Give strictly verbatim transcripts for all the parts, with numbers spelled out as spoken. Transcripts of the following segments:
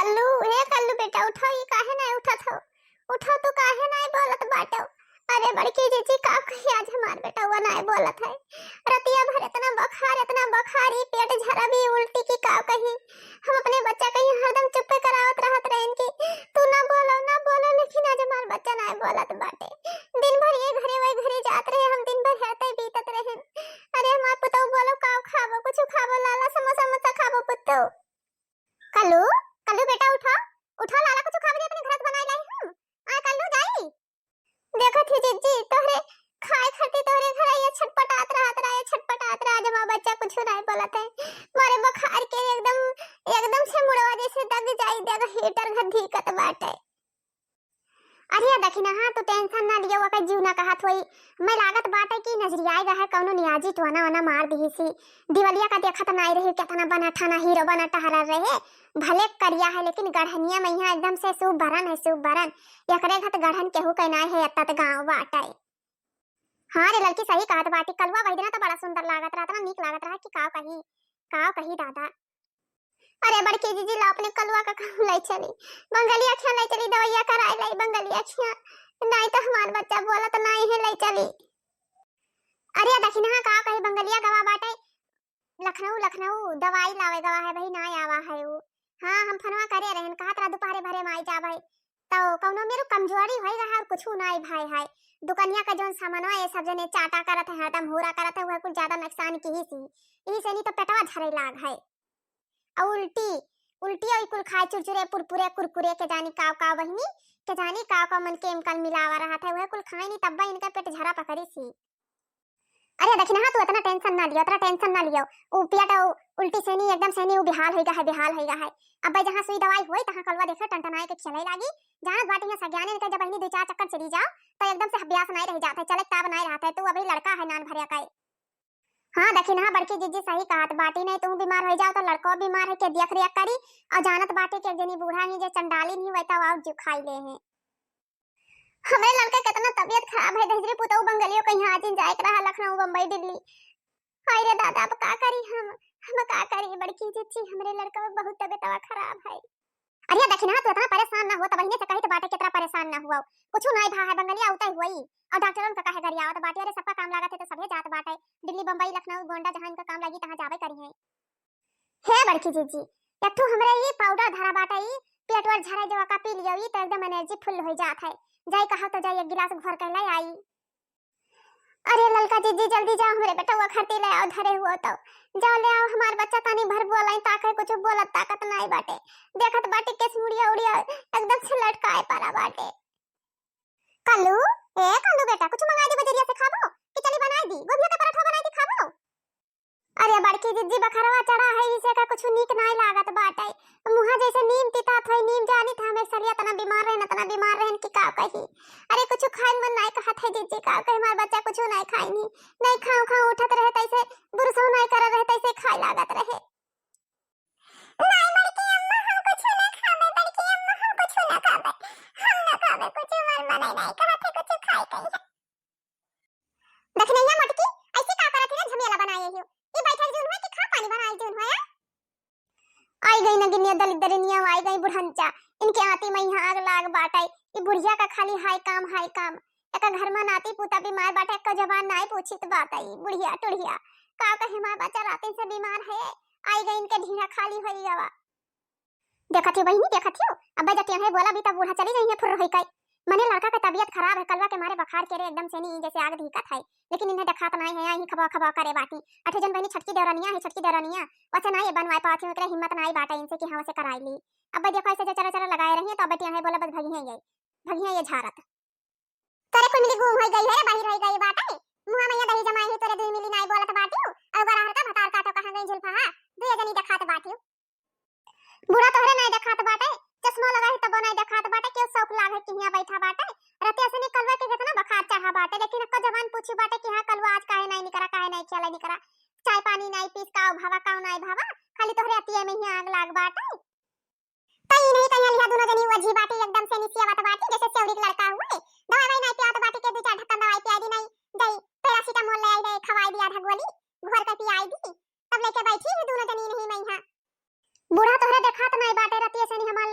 कल्लू, हे कल्लू बेटा, उठो, ई काहे नाहीं उठत हो? उठो, तू काहे नाहीं बोलत बाटो? अरे बड़की जीजी, का कही, आज हमार बेटवा नाहीं बोलत है। रतिया भर इतना बुखार, इतना बुखार, ई पेट झरा भी, उल्टी की का कही। हम अपने बच्चा के यहाँ हरदम चुप्पे करावत रहत रहेन कि तू ना बोलो, ना बोलो, लेकिन आज हमार बच्चा नाहीं बोलत बाटे। दिन भर ये घरे वही घरे जात रहे, हम दिन भर हेरते बीतत रहेन। अरे हमार पुतऊ बोलो, का खाबो? कुछ खाबो लाला, समोसा मोसा खाबो पुतऊ। कल्लू, कल्लू बेटा उठो, उठो लाला, कुछ खाबो दे अपने घर से बनाए लाई हूँ। आ कल्लू जाई। देखत ही जीजी, तोहरे खाए खातिर तोहरे घर ये छटपटात रहत रहा, ये छटपटात रहा, जब बच्चा कुछ नहीं बोलत है। मारे बुखार के एकदम, एकदम से मुड़वा जैसे दग जाई, देख हीटर घर धीकत बाटे। अरे दखिनहा, तू tension ना लियो, ओकर जीव ना कहत होई। मैं लागत बाटे कि नजरियाए गए है, कौनो नियाजी टोना वोना मार दिहिसी। दिवलिया का देखत नाई रही, केतना बना ठाना हीरो बना टहरत रहे। भले करिया है, लेकिन गढ़निया में यहाँ एकदम से सुभरन है, सुभरन। एकरे घत गढ़न केहू के नाई है, एत्ता त गाँव बाटे। हाँ रे ललकी, सही कहत बाटी, कलुआ वही दिना तो बड़ा सुंदर लागत रहा, इतना नीक लागत रहा कि काव कही, काव कही दादा। अरे बड़की जीजी, ला अपने कलुआ का कहूँ लै चली, बंगलिया खिया लै चली, दवाइया कराए लाई बंगलिया खिया, नाई तो हमार बच्चा बोलत नाई है, लै चली। अरे दखिनहा, का कही, बंगलिया गवा बाटे लखनऊ, लखनऊ दवाई लावे गवा है भाई, नाई आवा है ऊ। हाँ, हम फोनवा करे रहन, कहत रहा दुपहरे भरे में आई जाबे, तो कौनो मेरू कमजोरी होई रहा और कुछ नाई भाई है। दुकनिया का जौन सामानवा ये सब जने चाटा करत है, हरदम हूरा करत है, वह कुल ज्यादा नुकसान किहिसी, यही से नहीं तो पेटवा झरे लाग है। और उल्टी, उल्टी और कुल खाए चुरचुरे, पुरपुरे, कुरकुरे, के जानी काव काव बहिनी, के जानी काव काव मन chemical मिलावा रहत है, वह कुल खाए नहीं तब्बा इनका पेट झरा पकड़िसी। अरे दखिनहा, तू इतना tension ना लियो, इतना tension ना लियो। उ पेट उ उल्टी से नहीं, एकदम से नहीं, उ बेहाल होइगा है, बेहाल होइगा है। अब भाई जहाँ सुई दवाई होई, तहाँ कलुआ देखो टनटनाए के चले लागी। जानत बाटे यहाँ सज्ञाने के जब बहिनी दो चार चक्कर चली जाओ, तो एकदम से अभ्यास नाई रह जात है, चले ताब नाई रहत है। तू अभी लड़का है नान भरे का। हाँ दखिनहा, बड़की जीजी सही कहत बाटी, नहीं तू बीमार हो जाओ तो लड़को बीमार है, के देख रेख करी। और जानत बाटे कि एक जनी बूढ़ा ही जे चंडालिन ही, वैता वाव जू खाई ले है। हमरे लड़का कितना तबीयत खराब है, दहिजरी पुतऊ बंगलियों कहीं हाजिन जाए के रहा लखनऊ, बम्बई, दिल्ली। हाय रे दादा, अब का करी हम, हम का करी बड़की जीजी, हमरे लड़का में बहुत तबीयतवा खराब है। अरे दखिनहा, तू इतना परेशान ना हो, तो बहिने से कही तो बाटे कितना परेशान ना हुआ, कुछ नाई भा है, बंगलिया उतई हुई। और डॉक्टरन का काहे गरियावत बाटे, अरे सबका काम लागत है तो सभे जात बाटे, दिल्ली, बम्बई, लखनऊ, गोंडा, जहाँ इनका काम लगी तहाँ जाबे करी है। हे बड़की जीजी, एक ठो हमरे ई पाउडर धरा बाटे, ई पेट वर झरे जो का पी लियो, ई तो एकदम energy full हो जात है। जाई कहो तो जाई एक गिलास घोर के ले आई। अरे ललका जीजी, जल्दी जाओ, हमरे बेटवा खरती ले आओ, धरे हुआ तो जाओ ले आओ, हमार बच्चा तनी भर बोलाई, ताके कुछ बोलत ताकत नाई बाटे, देखत बाटे केस मुड़िया उड़िया एकदम से लटकाए पड़ा बाटे। कल्लू, ए कल्लू बेटा, कुछ मंगाई दी बजरिया से, खाबो कि चली बनाई दी, गोभिया का पराठा बनाई दी, खाबो? अरे बड़की जिज्जी, बखरवा चढ़ा है, इसे का कुछ नीक नाय लागत बाटे। मुहा जैसे नीम तितात होई, नीम जानी था, हम एक सलिया इतना बीमार रहन, इतना बीमार रहन कि का कही। अरे कुछ खाए मन नाय कहत है जिज्जी, का कही, हमार बच्चा कुछ नाय खाइनी, नाय खाऊं खाऊं उठत रहे, तैसे बुरसो नाय करत रहे, तैसे खाए लागत रहे। नाय बड़की अम्मा, हम कुछ ना खाबे, बड़की अम्मा, हम कुछ ना खाबे, हम ना खाबे कुछ, हमार मन नाय कहत है कुछ खाए कही। दखिनैया मोटकी, ऐसे का करत है, झमेला बनाए हो? ई बैठल जून होय कि खा पानी बनाए जून होय? आई गई नगिनिया दलिद्दरिनिया, आई गई बुढ़ंचा। इनके आती में यहाँ आग लाग बाटे। ई बुढ़िया का खाली हाय काम, हाय काम। एका घर में नाती पूता बीमार बाटे, एक्को जबान नाय पूछित बाटे। ई बुढ़िया टुढ़िया। का कहे, हमार बच्चा रातिन से बीमार है। आई गई इनके ढीढ़ा खाली होई गवा। देखत हियो बहिनी, देखत हियो, अब्बे जब टेढ़े बोला भी तब बूढ़ा चली जाई है फुर्र होई के। मने लड़का के तबीयत खराब है, कलवा के मारे बखार के रे एकदम से नी जैसे आग धीकत है, लेकिन इन्हें देखात नाय है, यहीं खबा खबा करे बाटी। अठे जन बहिनी छोटकी देवरानिया है, छोटकी देवरानिया, वैसे नाय बनवाए पाती, एकरे हिम्मत नाय बाटे इनसे कि हाँ वैसे कराई ली। अब्बे देखो ऐसे जो चरा चरा लगाए रही है तो अब्बे टेढ़े बोला बस भगी है ये, भगी है ये झारत। तोरे कुंडली गुम होई गई है रे, बाहिर होई गई बाटे। मुहा में ये दही जमाई है, तोरे दुई मिली नाय बोलत बाटियो। और बड़ा हरका भतार काटो कहाँ गई झुलफा, दुए जनी देखात बाटियो। बूढ़ा तोहरे नाय देखात बाटे, चश्मा लगा है तबो नाय देखात बाटे, क्यों शौक लाग है कि हियाँ बैठा बाटे। रतिया से निकलवा के कितना बखार चढ़ा बाटे, लेकिन एक्को जबान पूछी बाटे कि हाँ कलवा आज काहे नाय निकरा, काहे नाय खेला निकरा, चाय पानी नाय पीस, काव भावा काव नाय भावा, खाली तोहरे अतिये में ही आग लाग बाटे। तो ई नहीं कहीं लिहा दोनों जनी वजी बाटी एकदम से निसियावत बाटी जैसे सेवड़ी के लड़का हुए। दवाई वाई नाय पियावत बाटी के दो चार ढक्कन दवाई पिया दी नहीं। जाई पैरासिटामोल ले आई ले खवाई दी आधा गोली। घर का पियाई दी। तब लेके बैठी है दोनों जनी नहीं मैं यहाँ। बूढ़ा तोहरे देखात नाय बाटे रतिये से नहीं हमार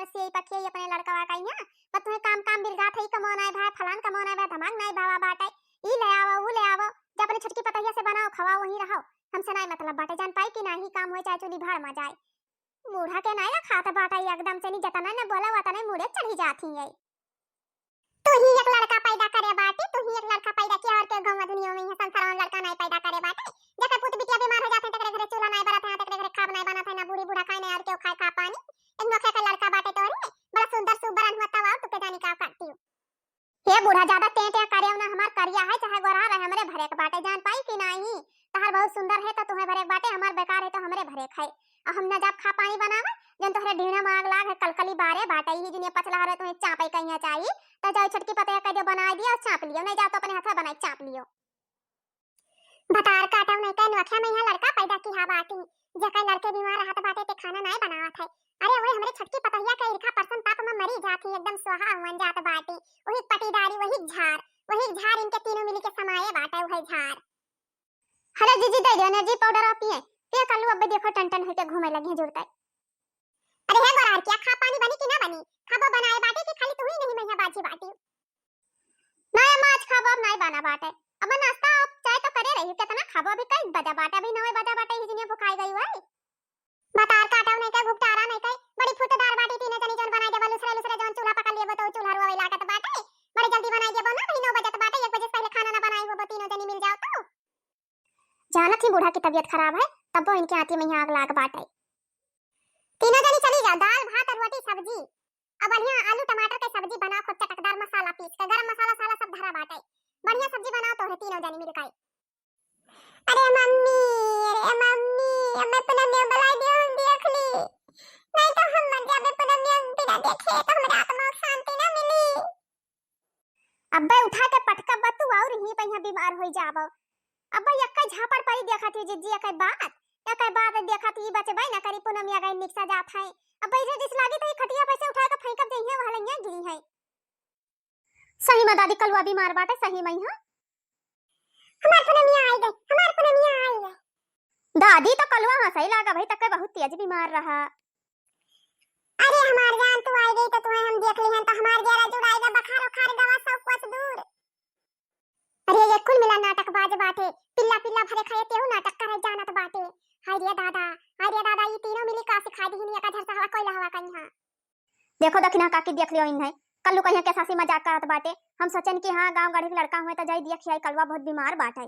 बस यही पखिया ही अपने लड़का वा का यहाँ, बस तुम्हें काम काम बिलगात है, ई कमो नाई भा, फलान कमो नाई भा, धमाक नाई भावा बाटे, ई ले आवो, ऊ ले आवो, जब अपने छोटकी पतहिया से बनाओ, खवाओ, वहीं रहो, हमसे नाई मतलब बाटे, जान पाई कि नाही काम होए चाहे चूल्ही भाड़ में जाए। बूढ़ा के नाई रखात बाटे, एकदम से नी, जतना न बोला वतने मुड़े चढ़ी जात ही है। तू ही एक लड़का पैदा करे बाटी, तू ही एक लड़का पैदा किया, और के गाँव दुनिया में यहाँ संसार में लड़का नाई पैदा करे बाटे। जेकर पूत बिटिया बीमार हो जात है, तेकरे घरे चूल्हा नाई बरत है, तेकरे घरे खाब नाई बनत है, ना बूढ़ी बूढ़ा खाए, ना और केहू खाए खा पानी। एक नोखे के लड़का बाटे तोरे, बड़ा सुंदर सुबरन हुआ, तब और तू के जानी का करती हूँ। हे बूढ़ा, ज्यादा टें टें करे ना, हमार करिया है चाहे गोरा रहे, हमरे भरे के बाटे, जान पाई कि नाही? तहार बहुत सुंदर है तो तुम्हें भरे के बाटे, हमार बेकार है तो हमरे भरे के है। अब हम न जाब खा पानी बनावे, जन तोहरे ढीढ़ा में आग लाग है, कलकली बारे बाटे, यही दुनिया पचला हरे तुम्हें चापे कहिया चाही, तो जाओ छोटकी पतैया कह दियो बनाए दियो और चाप लियो, नहीं जाओ तो अपने हाथ बनाए चाप लियो। भतार काटव नहीं कह नोखिया में यहाँ लड़का पैदा किहा बाटी, जेकर लड़के बीमार रहत बाटे ते खाना नाय बनावत है। अरे वही हमरे छोटकी पतहिया के इरखा परसन ताप में मरी जात ही, एकदम स्वाहा हुवन जात बाटी। वही पटीदारी, वही झार, वही झार इनके तीनों मिली के समाये बाटे, वही झार। अरे जीजी दे दो एनर्जी पाउडर आप पिए, पिए कल्लू अब्बे देखो टन टन होके घूमे लगी हैं जुड़ता है। अरे हे गोरार किया, खा पानी बनी कि ना बनी? खाबो बनाए बाटे कि खाली तू ही नहीं मैया बाजी बाटी? ना अम्मा, आज खाबो अब नाई बना बाटे। अब नाश्ता अब चाय तो करे रही, कितना खाबो, अभी कई बजा बाटे, अभी नौ बजा बाटे, ही दुनिया भुखाई गई हुई। बतार काटव नहीं के, घुपटारा नहीं के, बड़ी फुटदार बाटी, तीनों जनी जौन बनाई देबो, लुसरे लुसरे जौन चूल्हा पकड़ लेबो तो चूल्हा रुआ लागत बाटे, बड़ी जल्दी बनाई देबो ना, अभी नौ बजत बाटे, एक बजे से पहले खाना ना बनाई होबो, तीनों जनी मिल जाओ तो। जानत ही बूढ़ा की तबीयत खराब है, तब्बो इनके आती में यहाँ आग लाग बाटे। तीनों जनी चली जाओ, दाल भात और रोटी सब्जी, अब बढ़िया आलू टमाटर के सब्जी बनाओ, खूब चटकदार मसाला पीस के, गरम मसाला साला सब धरा बाटे, बढ़िया सब्जी बनाओ तोहरे तीनों जनी मिलके। अरे मम्मी, अरे मम्मी, अम्मे पूनमिया बुलाई दियो, हम देख ली, नहीं तो हम मर जाबे पूनमिया बिना देखे, तो हमरा आत्मा को शांति ना मिली। अब्बे उठा के पटकब तू और ही पहिया बीमार होई जाबो। अब्बे यक्का झापड़ परी देखत ही जिज्जी, यक्का बात, यक्का बात देखत ही बचबे ना करी, पूनमिया गई निकसा जात है। अब्बे इधर जिस लागी तो ये खटिया पे से उठा के फेंकब जइहे वह लइया गिरी है। सही में दादी कलुआ बीमार बाटे, सही में, हाँ। हमार पूनमिया आई गई, हमार पूनमिया आई गई। दादी तो कलुआ हंसई लागा भाई, तके बहुत तेज बीमार रहा। अरे हमार जान तू आई गई तो तुम्हें हम देख लिहन तो हमार गेरा जुड़ाई दा बखार उखार गवा सब कुछ दूर। अरे ये कुल मिला नाटक बाज बाटे, पिल्ला पिल्ला भरे खाए तेहू नाटक करे जानत बाटे। हाय रे दादा, हाय रे दादा, ई तीनों मिली का सिखा दिहिन, एका झर से हवा कोई हवा कहीं हाँ। देखो दखिना काकी, देख लियो इन्हें, कल्लू कहिया के सासी मजाक करत बाटे। हम सोचन कि हाँ, गाँव गढ़ी के लड़का हुए तो जाई देख आई, कलुआ बहुत बीमार बाटे।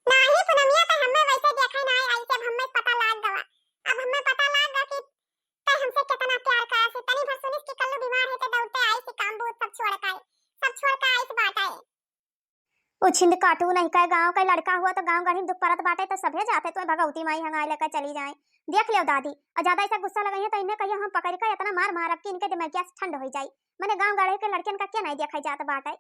नाही पूनमिया, तो हमें वैसे देखे ना आई, ऐसे अब हमें पता लाग गवा। अब हमें पता लाग गवा कि तै हमसे कितना प्यार करे से। तनी भर सुनिस कि कल्लू बीमार है तो दौड़ते आई से काम बूत सब छोड़ के आई, सब छोड़ के आई से बाटे। उछिंद काटू नहीं कहे, गाँव का लड़का हुआ तो गाँव गढ़ी में दुख परत बाटे तो सभे जाते, तुम्हें भगवती माई हंगाए लेकर चली जाए। देख लियो दादी, और ज्यादा ऐसा गुस्सा लगाई है तो इन्हें कहियो हम पकड़ के इतना मार मारब कि इनके दिमागिया से ठंड हो जाई। मने गाँव गढ़ी के लड़कियन का क्या नहीं देखा जात बाटे।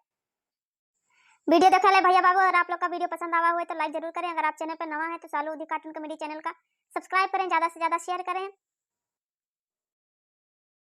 वीडियो देखे ले भैया बाबू, अगर आप लोग का वीडियो पसंद आवा हुए तो लाइक जरूर करें। अगर आप चैनल पर नवा है तो सालू उदी कार्टून कॉमेडी चैनल का सब्सक्राइब करें, ज्यादा से ज्यादा शेयर करें।